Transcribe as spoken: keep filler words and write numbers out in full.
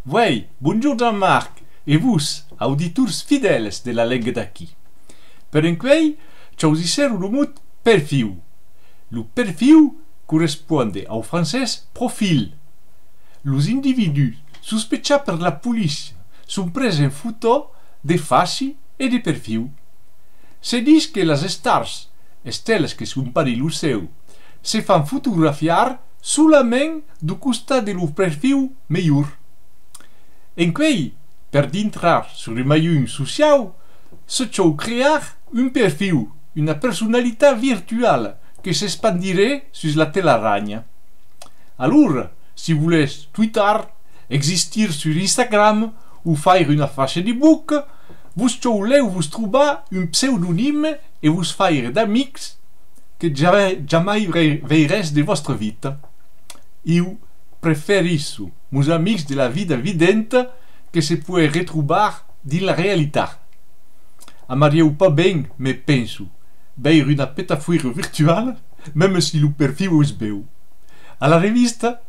Uèi, bonjorn Jean-Marc e vos, auditors fidèls de La Lenga d'Aquí. Per encuèi, chausissèro lo mot perfiu. Lo perfiu corresponde au francés profil. Los individús sospechats per la polícia son pres en fotò de faci e de perfiu. Se ditz que las estars, estelas que son pas dins lo cèu, se fan fotografiar solament dau costat de lo perfiu melhor. Encuèi, per dintrar sus lo mejans sociaus, se chau crear un perfiu, una personalitat virtuala que s'espandiré sus la telaranha. Alora, si volètz tweetar, existir sus Instagram o faire una faixa de boca, vos chau lèu vos trobar un pseudonime e vos faire d'amics que ja-, jamai vei-, veiretz de vòstra vita. Ieu preferissi mos amics de la vida videnta que se poder retrobar dins la realitat. Amariá pas ben, me pensi, veire una petafuira virtuala, mème si lo perfiu es bèu. A la revista,